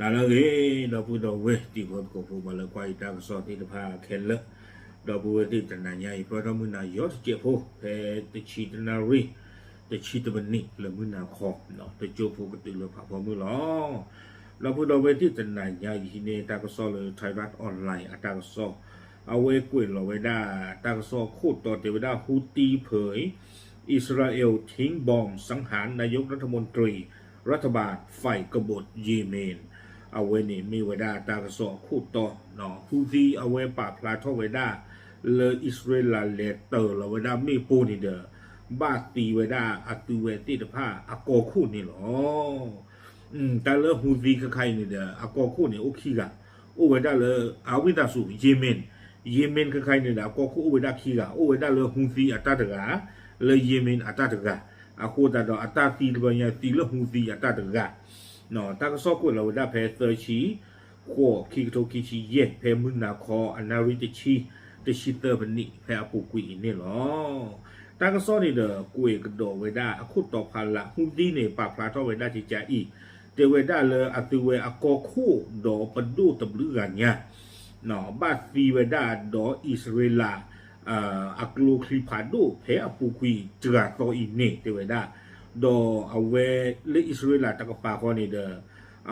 ဟါလၢအဂ့ၤ ဒီပုၢ်ဒီဝဲၢ်တံၤဖိသကိးဖိ ပှၤလၢကွၢ်ယတၢ်ကစီၣ်သ့ၣ်တဖၣ်ခဲလၢာ်, ဒီပုၢ်ဝဲၢ်သ့ၣ်တနၤညါအံၤ ပၢၢ်ထီၣ်မုၢ်နၤယီၤတစဲးဖိ ဖဲတဆံတနၣ်ရံၣ်တဆံတမံးနံးလၢမုၢ်နၤခီ, တကၠိဖိကတုၤလၢဖးဖီမုၢ်လီၤ. ဒီပုၢ်ဒီဝဲၢ်သ့ၣ်တနၤညါအံၤ ဟံးန့ၢ်တၢ်ကစီၣ်လၢ Thairath Online အတၢ်ကစီၣ်, အဝဲကွဲးလီၤဝဲဒၣ် တၢ်ကစီၣ်ခိၣ်တီတဲဝဲဒၣ် Houthi ဖဲ อิสราเอลทิ้งบอมสังหารนายกรัฐมนตรี รัฐบาลฝ่ายกบฏเยเมน အဝဲန့ၣ်မ့ၢ်ဝဲဒၣ်တၢ်ကစီၣ်အခိၣ်တီ, Houthi အဝဲပာ်ဖျါထီၣ်ဝဲဒၣ် လၢအံၣ်စရ့လးလဲၤတၢၤလီၤဝဲဒၣ်မ့ၣ်ပိၢ်န့ၣ်ဒီး ဘၣ်သံဝဲဒၣ်အသုဝဲသ့ၣ်တဖၣ်အကီၢ်ခိၣ်န့ၣ်လီၤ. တၢ်လၢ Houthi ခဲခါအံၤန့ၣ်ဒီး အကီၢ်ခိၣ်န့ၣ်အိၣ်ခံဂၤ, အိၣ်ဝဲဒၣ်လၢ အဝံသးစူၤ Yemen, Yemen ခဲခါအံၤန့ၣ်ဒီး အကီၢ်ခိၣ်အိၣ်ဝဲဒၣ်ခံဂၤ, အိၣ်ဝဲဒၣ်လၢ Houthi အတၢ်တဂၤ, လၢ Yemen အတၢ်တဂၤ, အဃိသတးဒီးအတၢ်သံတဘျီညါသံလၢ Houthi အတၢ်တဂၤ, တၢ်ကစီၣ်ကွဲးလီၤဝဲဒၣ်ဖဲသၢဆံ ဃိး ခံကထိခံဆံယဲၢ် ဖဲမုၢ်နၤခီအနၣ်ရံၣ်တဆံ, တဆံသၢမံးနံး ဖဲအပူၤကွံာ်အံၤန့ၣ်လီၤ. တၢ်ကစီၣ်န့ၣ်ဒီးကွဲးကဒီးဝဲဒၣ်အခိၣ်တီဖးလၢ Houthi န့ၣ် ပာ်ဖျါထီၣ်ဝဲဒၣ်ကကါအံၤ, တဲဝဲဒၣ်လၢအသုဝဲအကီၢ်ခိၣ်ဒီးပဒိၣ်တဘျုးဂၤညါ ဘၣ်သံဝဲဒၣ်ဒီးအံၣ်စရ့လး အကျိချံဖးဒိၣ်ဖဲအပူၤကွံာ်တဂၤသီအံၤန့ၣ် တဲဝဲဒၣ်, ဒီးအဝဲလၢအံၣ်စရ့လးတကပၤဃီန့ၣ်ဒီး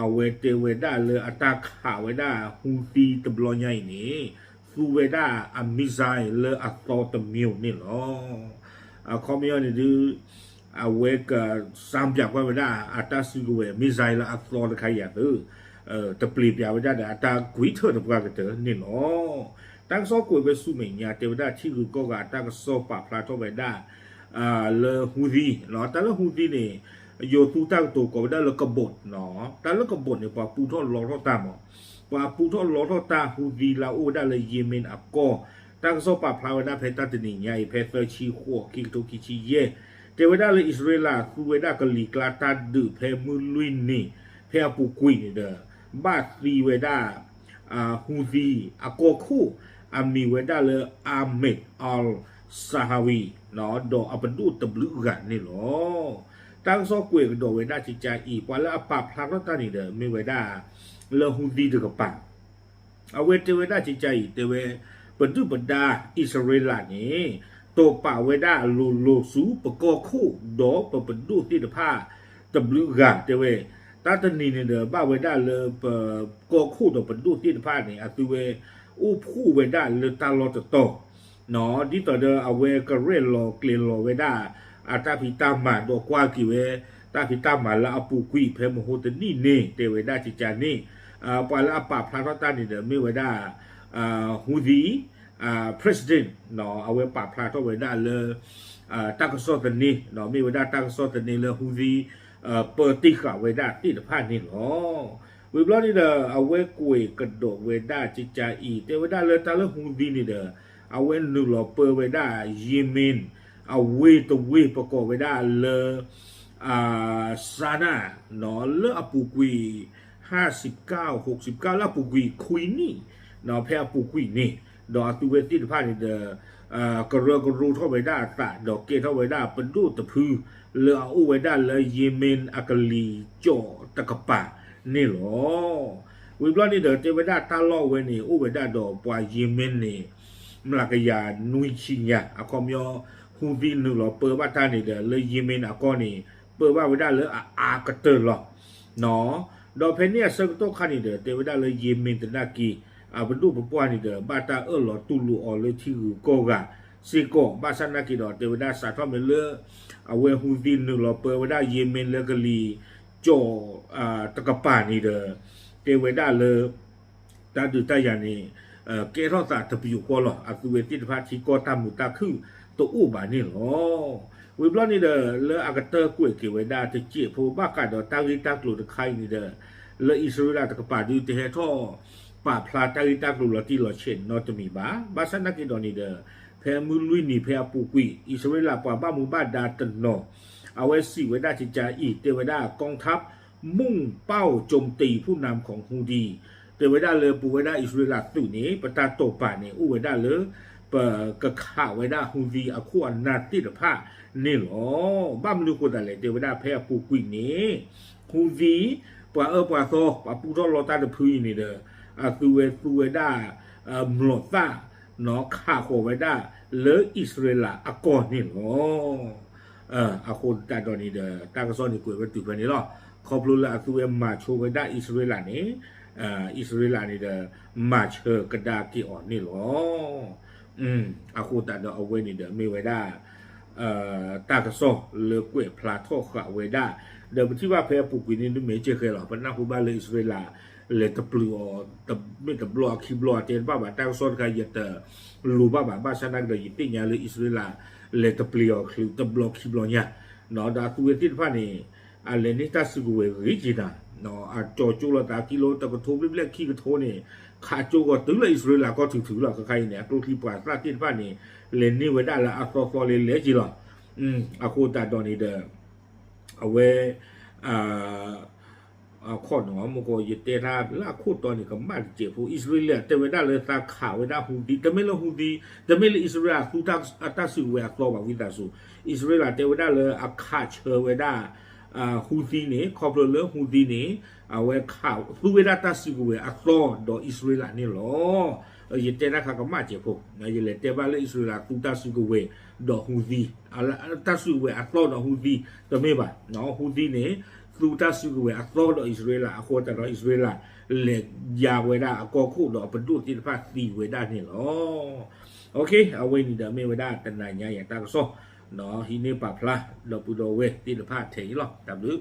အဝဲတဲဝဲဒၣ်လၢအတၢ်ခးဝဲဒၣ် Houthi တဘျီညါအံၤန့ၣ် သူဝဲဒၣ်အ missile လၢအသီတမံၤန့ၣ်လီၤ. အခီပညီန့ၣ်ဒုး အဝဲကစၢ်ပၠးကွၢ်ဝဲဒၣ် အတၢ်စုကဝဲၤ missile လၢအသီတခါအံၤအသိး တပျ့ၤပၠးဝဲဒၣ်ဒီးအတၢ်ကွံထၢၣ်တပှၢ်ကတၢၢ်န့ၣ်လီၤ. တၢ်ကစီၣ်ကွဲးဝဲဆူမဲာ်ညါ တဲဝဲဒၣ်ထံဂုၤကီၢ်ဂၤအတၢ်ကစီၣ်ပာ်ဖျါထီၣ်ဝဲဒၣ် လၢ Houthi, တၢ်လၢ Houthi န့ၣ် ယိၤသူတၢ်ကတိၤကိးဝဲဒၣ်လၢ ကဘိး, တၢ်လၢကဘိးန့ၣ် ပှၤပူထီၣ်လီထီၣ်တၢ်မး, ပှၤပူထီၣ်လီထီၣ်တၢ် Houthi လၢအအိၣ်ဝဲဒၣ်လၢ Yemen အကီၢ်, တၢ်ကစီၣ်ပာ်ဖျါဝဲဒၣ်ဖဲတၢ်တနံၤညါအံၤ ဖဲသၢဆံဃိး ခံကထိခံဆံယဲၢ်, တဲဝဲဒၣ်လၢအံၣ်စရ့လးသူဝဲဒၣ်ကလံၤကျါတၢ်ဒုးဖဲမုၢ်လွံၢ်နံၤ ဖဲအပူၤကွံာ်န့ၣ်ဒီး ဘၣ်သံဝဲဒၣ် Houthi အကီၢ်ခိၣ် အမံၤဝဲဒၣ်လၢ Ahmed al-Sahawi ဒီးအပဒိၣ်တဘျုးဂၤန့ၣ်လီၤ. တၢ်ကစီၣ်ကွဲးကဒီးဝဲဒၣ်ကကါအံၤ ပှၤလၢအပာ်ဖျါထီၣ်တၢ်န့ၣ်ဒီး မ့ၢ်ဝဲဒၣ် လၢ Houthi တကပၤ အဝဲတဲဝဲဒၣ်ကကါအံၤ တဲဝဲ ပဒုၣ်ပဒါအံၣ်စရ့လးန့ၣ် တိာ်ပာ်ဝဲဒၣ်လိၤလိၤဆူ ပကီၢ်ခိၣ်ဒီးပပဒိၣ်သ့ၣ်တဖၣ် တဘျုးဂၤ တဲဝဲ, တၢ်တနံၤန့ၣ်ဒီး ဘၣ်ဝဲဒၣ်လၢပကီၢ်ခိၣ်ဒီးပဒိၣ်သ့ၣ်တဖၣ်န့ၣ် အသုဝဲ အိၣ်ဖှိၣ်ဝဲဒၣ်လၢတၢ်လီၢ်တတီၤ ဒ်သိးဒီးအဝဲကရဲၣ်လီၤကျဲၤလီၤဝဲဒၣ် အတၢ်ဖံးတၢ်မၤဒီးကွၢ်က့ၤဝဲ တၢ်ဖံးတၢ်မၤလၢအပူၤကွံာ်ဖဲမဟိတနံၣ်န့ၣ် တဲဝဲဒၣ်ကကါန့ၣ်, ပှၤလၢအပာ်ဖျါထီၣ်တၢ်န့ၣ်ဒီး မ့ၢ်ဝဲဒၣ် Houthi president အဝဲပာ်ဖျါထီၣ်ဝဲဒၣ်လၢ တၢ်ကစီၣ်သန့, မ့ၢ်ဝဲဒၣ်တၢ်ကစီၣ်သန့လၢ Houthi ပၢတ့ၢ်ဃာ်ဝဲဒၣ်သ့ၣ်တဖၣ်န့ၣ်လီၤ. ဝံၤဘျီန့ၣ်ဒီး အဝဲကွဲးကဒီးဝဲဒၣ်ကကါအံၤ တဲဝဲဒၣ်လၢတၢ်လၢ Houthi န့ၣ်ဒီး အဝဲနုာ်လီၤပၢဝဲဒၣ် Yemen အဝ့ၢ်တဝ့ၢ် ပကိးဝဲဒၣ်လၢ Sanaa လၢအပူၤကွံာ် ဟးစံးကၢ် ဟိးစံးကၢ် လၢအပူၤကွံာ်ခွံနံၣ် ဖဲအပူၤကွံာ်န့ၣ် ဒီးအသုဝဲသ့ၣ်တဖၣ်န့ၣ်ဒီး ကရၢကရိထီၣ်ဝဲဒၣ်အသး ဒီးကဲထီၣ်ဝဲဒၣ်ပဒိၣ်တဖု လၢအအိၣ်ဝဲဒၣ်လၢ Yemen အကလံၤကၠီၣ်တကပၤန့ၣ်လီၤ. ဝံၤဘျီန့ၣ်ဒီး တဲဝဲဒၣ်တၢ်လီၢ်ဝဲန့ၣ် အိၣ်ဝဲဒၣ်ဒီးပှၤ Yemen န့ၣ် မျးကယၤနွံဆံညါ အခီပညီ Houthi နုာ်လီၤပၢဘၣ်တၢ်န့ၣ်ဒီး လၢ Yemen အကီၢ်န့ၣ် ပၢဘၣ်ဝဲဒၣ်လၢအအါကတၢၢ်လီၤ. ဒီးဖဲန့ၣ်အဆၢကတီၢ်ခါန့ၣ်ဒီး တဲဝဲဒၣ်လၢ Yemen သနာ်က့ အပဒိၣ်ပပှၢ်န့ၣ်ဒီး ဘၣ်တၢ်အၢၣ်လီၤတူၢ်လိာ်အီၤလၢထံဂုၤကီၢ်ဂၤစ့ၢ်ကီး ဘၣ်ဆၣ်သနာ်က့ဒီး တဲဝဲဒၣ်စးထီၣ်မ့ၢ်လၢ အဝဲ Houthi နုာ်လီၤပၢဝဲဒၣ် Yemen လၢကလံၤကၠီၣ်တကပၤန့ၣ်ဒီး တဲဝဲဒၣ်လၢ တၢ်ဒုးတၢ်ယၤန့ၣ် ကဲထီၣ်သးတပယူာ်ဃီလီၤ. အသုဝဲသ့ၣ်တဖၣ်ထံကီၢ်တၢ်မုာ်တၢ်ခုၣ်တအိၣ်ဘၣ်န့ၣ်လီၤ. ဝံၤဘျီန့ၣ်ဒီး လၢအကတၢၢ်ကွဲးက့ၤဝဲဒၣ်တစဲးဖိ ဘၣ်ဃးဒီးတၢ်ဂ့ၢ်တၢ်ကျိၤတခါအံၤန့ၣ်ဒီး လၢအံၣ်စရ့လးတကပၤဒုးတဟဲထီၣ်ပာ်ဖျါတၢ်ဂ့ၢ်တၢ်ကျိၤလီၤတံၢ်လီၤဆဲးနီတမံၤဘၣ်. ဘၣ်ဆၣ်သနာ်က့ဒီးန့ၣ်ဒီး ဖဲမုၢ်လွံၢ်နံၤဖဲအပူၤကွံာ် အံၣ်စရ့လးပှၤဘၣ်မူဘၣ်ဒါတနီၤ အဝဲစံးဝဲဒၣ်ကကါအံၤ တဲဝဲဒၣ် กองทัพมุ่งเป้าโจมตีผู้นำของฮูดี တဲဝဲဒၣ်လၢပဝဲဒၣ်အံၣ်စရ့လးသုးန့ၣ် ပတၢ်တိာ်ပာ်န့ၣ် အိၣ်ဝဲဒၣ်လၢ ပကခးဝဲဒၣ် Houthi အခိၣ်အနၢ်သ့ၣ်တဖၣ်န့ၣ်လီၤ. ဘၣ်မနုၤဃိသတးလဲၣ် တဲဝဲဒၣ်ဖဲအပူၤကွံာ်န့ၣ် Houthi ပှၤအၢပှၤသီ ပှၤပူထီၣ်လီတၢ်တဖုအံၤန့ၣ်ဒီး အသုဝဲသူဝဲဒၣ် မျိာ်သၣ် ခးဃီၤဝဲဒၣ်လၢအံၣ်စရ့လးအကီၢ်န့ၣ်လီၤ. အဃိသတးဒီးန့ၣ်ဒီး တၢ်ကစီၣ်န့ၣ်ကွဲးဝဲတုၤဖဲန့ၣ်လီၤ. ခီဖျိလၢအသုဝဲမၤဆိဝဲဒၣ်အံၣ်စရ့လးန့ၣ် အံၣ်စရ့လးန့ၣ်ဒီး မၤဆၢကဒါက့ၤအီၤန့ၣ်လီၤ. အဃိသတးဒီးအဝဲန့ၣ်ဒီးမ့ၢ်ဝဲဒၣ် တၢ်ကစီၣ်လၢကွဲးဖျါထီၣ်ဃာ်ဝဲဒၣ် ဒီးပထံၣ်ဘၣ်ဖဲအပူၤကွံာ်န့ၣ် ဒ်မ့ၢ်ကဲဃဲလီၤ ပနၢ်ဟူဘၣ်လၢအံၣ်စရ့လး လဲၤတပျုာ်အီၤ တမ့ၢ်တဘျီအခံဘျီအတဲတဘၣ်ဘၣ် တၢ်ကစီၣ်တခါယတလိၤဘၣ်ဘၣ် ဘၣ်ဆၣ်သနာ်က့ဒီး ယသ့ၣ်ညါလၢအံၣ်စရ့လး လဲၤတပျုာ်အီၤချုးတဘျီခံဘျီညါ ဒီးအသုဝဲသ့ၣ်တဖၣ်န့ၣ် အလဲၤန့ၢ်တၢ်စုကဝဲၤဂ့ၤက့ၤနၤ အကၠီကၠိလိာ်သးကံလိတကထိဘျဲၣ်ဘျဲၣ်ခံကထိန့ၣ် ခးကၠိဂီၤတုၤလၢအံၣ်စရ့လးကီၢ်ထုးထုးလီၤ ခဲခါအံၤန့ၣ် အကျိချံပှၤသၣ်သ့ၣ်တဖၣ်န့ၣ် လဲၤန့ၢ်ဝဲဒၣ်လၢအသီသီလၢလဲၤက့ၤလီၤ. အဃိသတးဒီးန့ၣ်ဒီး အဝဲ ခီၣ်နီၤ မ့ၢ်ကီး ယတဲတၢ်လၢအခိၣ်တီန့ၣ် ကမၣ်တစဲးဖိ အံၣ်စရ့လးတဲဝဲဒၣ်လၢသးခးဝဲဒၣ်ဟူသံ တမ့ၢ်လၢဟူသံ တမ့ၢ်လၢအံၣ်စရ့လးအသူတၢ်စုကဝဲၤအသီဘၣ် ဝံသးစူၤ အံၣ်စရ့လးတဲဝဲဒၣ်လၢအခးဆၢဝဲဒၣ် ဟူသံန့ၣ် ခီဖျိလၢဟူသံန့ၣ် အဝဲခးသူဝဲဒၣ်တၢ်စုကဝဲၤအသီဒီးအံၣ်စရ့လးန့ၣ်လီၤ. ယတဲတၢ်ခါကမၣ်စဲးဖိ ယလဲၤတဲဘၣ်လၢအံၣ်စရ့လးသူတၢ်စုကဝဲၤဒီးဟူသံ တၢ်စုကဝဲၤအသီဒီးဟူသံ တမ့ၢ်ဘၣ် ဟူသံန့ၣ် သူတၢ်စုကဝဲၤအသီဒီးအံၣ်စရ့လး အဃိသတးဒီးအံၣ်စရ့လး လဲၤယါဝဲဒၣ်အကီၢ်ခိၣ်ဒီးအပဒိၣ်သ့ၣ်တဖၣ်သံဝဲဒၣ်န့ၣ်လီၤ. အဝဲန့ၣ်ဒီးမ့ၢ်ဝဲဒၣ်တနၤညါယၤတၢ်ကစီၣ် ဟံးန့ၢ်ပာ်ဖျါ ဒီပုၢ်ဒီဝဲၢ်သ့ၣ်တဖၣ်ထဲအံၤလီၤ. တၢ်ဘျုး